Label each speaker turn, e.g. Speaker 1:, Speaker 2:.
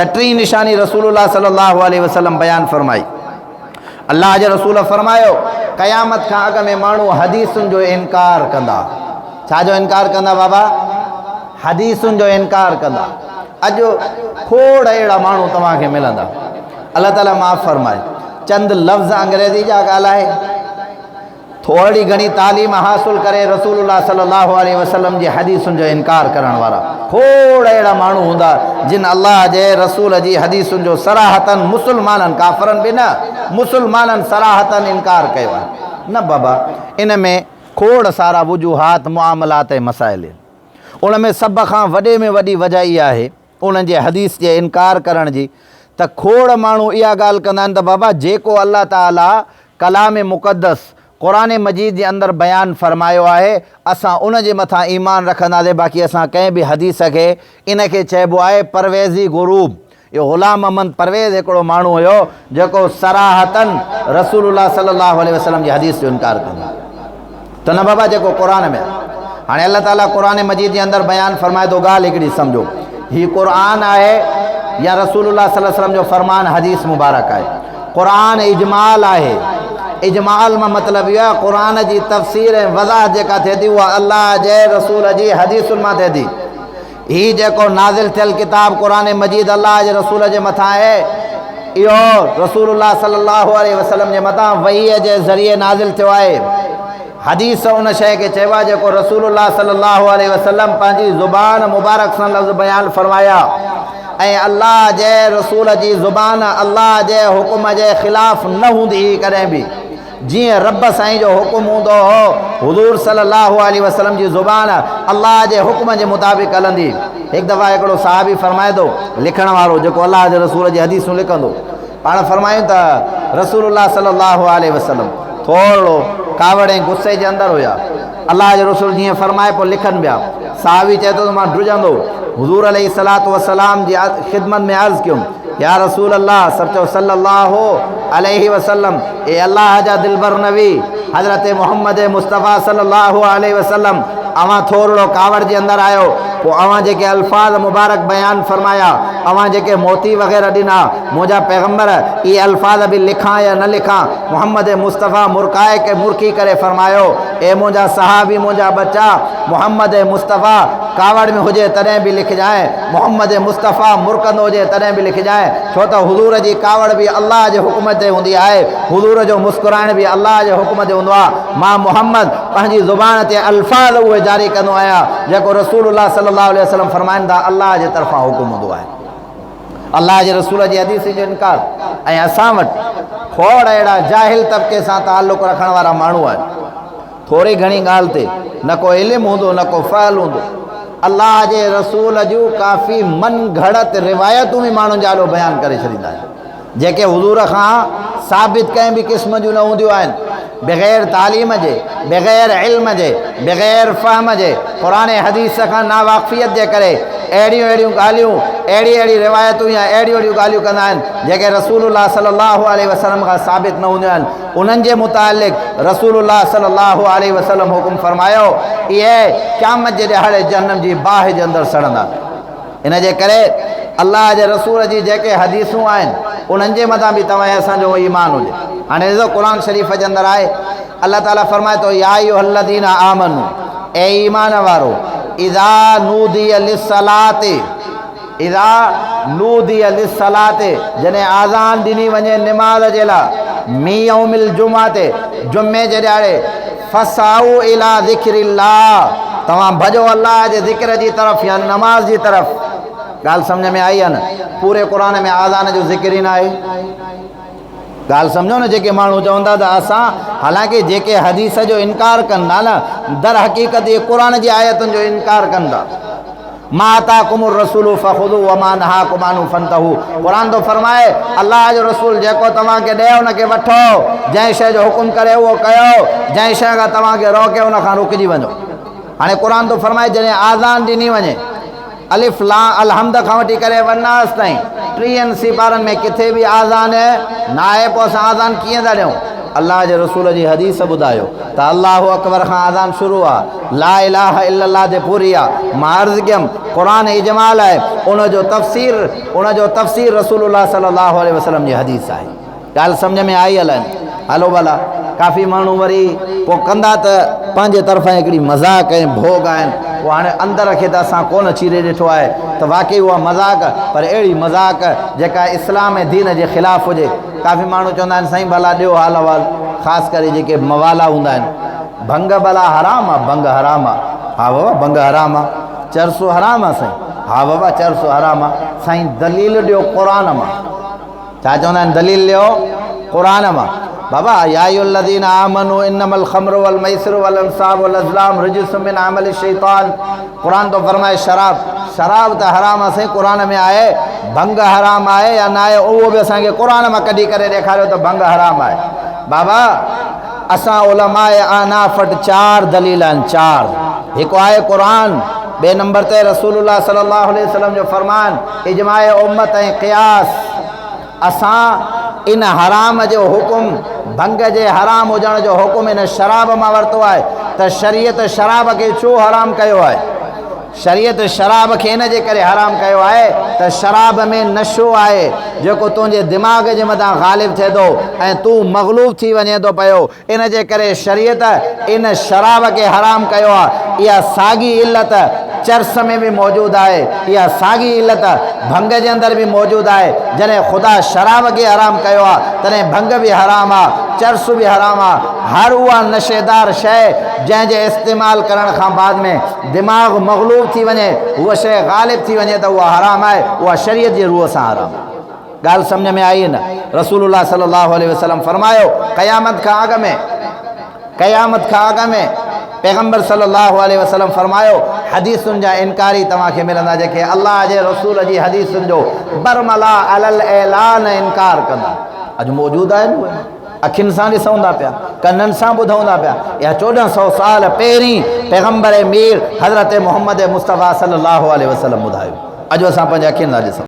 Speaker 1: ڇا ٽين نشاني رسول الله صلي الله عليه وسلم بيان فرمائي. الله جي رسول فرمايو، قيامت کان اڳ ۾ ماڻهو حديثن جو انڪار ڪندا. ڇا جو انڪار ڪندا بابا؟ حديثن جو انڪار ڪندا. اڄ کوڙ اهڙا ماڻهو توهان کي ملندا. الله تعالي معاف فرمائي. چند لفظ انگريزي جا ڳالهائي ٿورڙي گهڻي تعليم حاصل ڪري رسول الله صلي الله عليه وسلم جي حديثن جو انڪار ڪرڻ وارا کوڙ اهڙا ماڻهو هوندا جن الله جي رسول جي حديثن جو صراحتاً مسلمانن، ڪافرن به نه، مسلمانن صراحتاً انڪار ڪيو آهي. نه بابا، ان ۾ کوڙ سارا وجوهات، معاملات ۽ مسائل آهن. ان ۾ سڀ کان وڏي ۾ وڏي وجه اها آهي انهن جي حديث جي انڪار ڪرڻ جي ته کوڙ ماڻهو اها ڳالهه ڪندا آهن ته بابا جيڪو الله تعاليٰ ڪلام مقدس قرآن مجيد جي اندر بيان فرمايو آهي اسان ان جي مٿان ايمان رکنداسين باقي اسان ڪنهن به حديث کي ان کي چئبو آهي پرويزي غروب اهو غلام محمد پرويز هڪڙو ماڻهو هيو جيڪو صراحتاً رسول الله صلي الله عليه وسلم جي حديث جو انڪار ڪندو هو ته نه بابا جيڪو قرآن ۾ هاڻي الله تعاليٰ قرآن مجيد جي اندر بيان فرمائي ٿو ڳالهه هڪڙي سمجھو هي قرآن آهي يا رسول الله صلي الله عليه وسلم جو فرمان حديث مبارڪ آهي قرآن اجمال آهي اجمال مان مطلب اهو آهي قرآن جي تفسير ۽ وضاحت جيڪا ٿئي ٿي اها الله جي رسول جي حديثن مان ٿئي ٿي هي جيڪو نازل ٿيل ڪتاب قرآن مجيد الله جي رسول جي مٿان آهي، اهو رسول الله صلي الله عليه وسلم جي مٿان وحي جي ذريعي نازل ٿيو آهي. حديث ان شيء کي چئبو آهي جيڪو رسول الله صلي الله عليه وسلم پنهنجي زبان مبارڪ سان لفظ بيان فرمايا ۽ الله جي رسول جي زبان الله جي حڪم جي خلاف نه هوندي هئي ڪڏهن به. جيئن رب سائين جو حڪم هوندو هو، حضور صلي الله عليه وسلم جي زبان الله جي حڪم جي مطابق هلندي. هڪ دفعه هڪڙو صحابي فرمائي ٿو، لکڻ وارو جيڪو الله جي رسول جي حديثون لکندو، پاڻ فرمايون ته رسول الله صلي الله عليه وسلم ٿورڙو ڪاوڙ ۽ غصي جي اندر هيا. الله جي رسول جيئن فرمائي پوء لکن پيا. صحابي چئي ٿو ته مان ڊڄندو حضور عليه الصلوة والسلام جي خدمت ۾ عرض ڪيم، يا رسول الله سڀ چئو صلي الله عليه وسلم اي الله جا دلبر نبي حضرت محمد مصطفيٰ صلي الله عليه وسلم اوهان ٿورڙو ڪاوڙ جي اندر آيو پوء اوهان جيڪي الفاظ مبارڪ بيان فرمايا اوهان جيڪي موتي وغيره ڏنا منهنجا پيغمبر اهي الفاظ به لکان يا نه لکان محمد مصطفيٰ مرڪائي ڪي مرڪي ڪري فرمايو اي منهنجا صحابي منهنجا ٻچا محمد مصطفيٰ ڪاوڙ ۾ هجي تڏهن به لکجانء، محمد مصطفيٰ مرڪندو هجي تڏهن به لکجانء، ڇو ته حضور جي ڪاوڙ به الله جي حڪم تي هوندي آهي، حضور جو مسڪرائڻ به الله جي حڪم تي هوندو آهي، مان محمد پنهنجي زبان تي الفاظ اهي جاري ڪندو آهيان جيڪو رسول الله صلي الله عليه وسلم فرمائن ٿا، الله جي طرفان حڪم هوندو آهي. الله جي رسول جي حديث جو انڪار ۽ اسان وٽ کوڙ اهڙا جاهل طبقي سان تعلق رکڻ وارا ماڻهو آهن. ٿوري گهڻي ڳالهه تي نه ڪو علم هوندو نه ڪو فعل هوندو. الله جي رسول جون ڪافي من گهڙت روايتون به ماڻهن جي آڏو بيان ڪري ڇڏيندا آهن، جيڪي حضور کان ثابت ڪنهن به قسم جون نه هونديون آهن. بغير تعليم جي، بغير علم جي، بغير فهم جي، قرآن ۽ حديث کان ناواقفيت جي ڪري اهڙيون اهڙيون ڳالهيون، اهڙي اهڙي روايتون يا اهڙيون اهڙيون ڳالهيون ڪندا آهن، جيڪي رسول الله صلي الله عليه وسلم کان ثابت نه هونديون آهن. انهن جي متعلق رسول الله صلي الله عليه وسلم حڪم فرمايو، اهي قيامت جي ڏهاڙي جهنم جي باهه جي اندر سڙندا. ان جي ڪري الله جي رسول جي جيڪي حديثون آهن انهن جي مٿان به توهان ۽ اسان جو ايمان هجي. هاڻي ڏسو قرآن شريف جي اندر آهي الله تعالي فرمائي ٿو يا ايها الذين آمنوا اي ايمان وارو اذا نودي للصلاة اذا نودي للصلاة جڏهن آذان ڏني وڃي نماز جي لاء من يوم الجمعة جمعي جي ڏهاڙي فاسعوا الي ذڪر الله توهان ڀڄو الله جي ذڪر جي طرف يعني نماز جي طرف. ڳالهه سمجهه ۾ آئي يا نه؟ پوري قرآن ۾ آذان جو ذڪر ئي ناهي. ڳالهه سمجهو نه جيڪي ماڻهو چون ٿا ته اسان حالانڪه جيڪي حديث جو انڪار ڪن ٿا نه در حقيقت اهي قرآن جي آيتن جو انڪار ڪن ٿا. ما آتاڪم الرسول فخذوا وما نهاڪم عنه فانتهوا قرآن ٿو فرمائي الله جو رسول جيڪو توهان کي ڏئي ان کي وٺو جنهن شيء جو حڪم ڪري اهو ڪيو جنهن شيء کان توهان کي روڪي ان کان رڪجي وڃو. هاڻي قرآن ٿو فرمائي جڏهن آذان ڏني وڃي الف لام الحمد کان وٺي ڪري والناس تائين ٽيهن سيپارن ۾ ڪٿي به آذان ناهي پوء اسان آذان ڪيئن ٿا ڏيون؟ الله جي رسول جي حديث ٻڌايو ته الله اڪبر کان اذان شروع آ، لا اله الا الله تي پوري آ. مان عرض ڪيم قرآن اجمال آهي ان جو تفسير ان جو تفسير رسول الله صلي الله عليه وسلم جي حديث آهي. ڳالهه سمجهه ۾ آئي الائي نه؟ هلو ڀلا. ڪافي ماڻهو وري پوء ڪندا ته پنهنجي طرفان هڪڙي مذاق ۽ ڀوڳ آهن. پوء هاڻي اندر کي ته اسان ڪونه چيري ڏٺو آهي ته واقعي اها مذاق پر اهڙي مذاق جيڪا اسلام ۽ دين جي خلاف هجي. ڪافي ماڻهو چوندا آهن سائين ڀلا ڏيو حال احوال خاص ڪري جيڪي موالا هوندا آهن. ڀنگ ڀلا حرام آ ڀنگ حرام آ. ها بابا ڀنگ حرام آ. چرس حرام آ سائين. ها بابا چرس حرام آ. سائين دليل ڏيو قرآن مان. ڇا چوندا آهن دليل ڏيو قرآن مان بابا يا ايها الذين آمنوا انما الخمر والميسر والانصاب والازلام رجس من عمل الشيطان قرآن تو فرمائي شراب شراب ته حرام آ سائين قرآن ۾ آهي ڀنگ حرام آهي يا نه آهي اهو به اسان کي قرآن مان ڪڍي ڪري ڏيکاريو ته ڀنگ حرام آهي بابا اسان علماء احناف وٽ چار دليل آهن چار هڪ آهي قرآن ٻئي نمبر تي رسول الله صلي الله عليه وسلم جو فرمان اجماع امت ۽ قياس اسان ان حرام جو حڪم ڀنگ جي حرام هجڻ جو حڪم ان شراب مان ورتو آهي ته شريعت شراب کي ڇو حرام ڪيو آهي شريعت شراب کي ان جي ڪري حرام ڪيو آهي ته شراب ۾ نشو آهي جيڪو تنهنجي دماغ جي مٿان غالب ٿئي ٿو ۽ تون مغلوب ٿي وڃين ٿو پيو ان جي ڪري شريعت ان شراب کي حرام ڪيو آهي اها ساڳي علت چرس ۾ به موجود آهي اها ساڳي علت ڀنگ جي اندر به موجود آهي جڏهن خدا شراب کي حرام ڪيو آهي تڏهن ڀنگ به حرام آهي چرس به حرام آهي هر اها نشيدار شيء جنهن جي استعمال ڪرڻ کان بعد ۾ دماغ مغلوب ٿي وڃي، هوء شيء غالب ٿي وڃي ته اها حرام آهي، اها شريعت جي روح سان حرام آهي. ڳالهه سمجهه ۾ آئي نه؟ رسول الله صلي الله عليه وسلم فرمايو، قيامت کان اڳ ۾ قيامت کان اڳ ۾ پيغمبر صلي الله عليه وسلم فرمايو، حديثن جا انڪاري توهان کي ملندا جيڪي الله جي رسول جي حديثن جو برملا علي الاعلان انڪار ڪندا. اڄ موجود آهن اهي. اکين سان ڏسون ٿا پيا، ڪنن سان ٻڌون ٿا پيا. اها 14 سئو سال پهرين پيغمبر مير حضرت محمد مصطفيٰ صلي الله عليه وسلم ٻڌايو. اڄ اسان پنهنجي اکين سان ڏسون.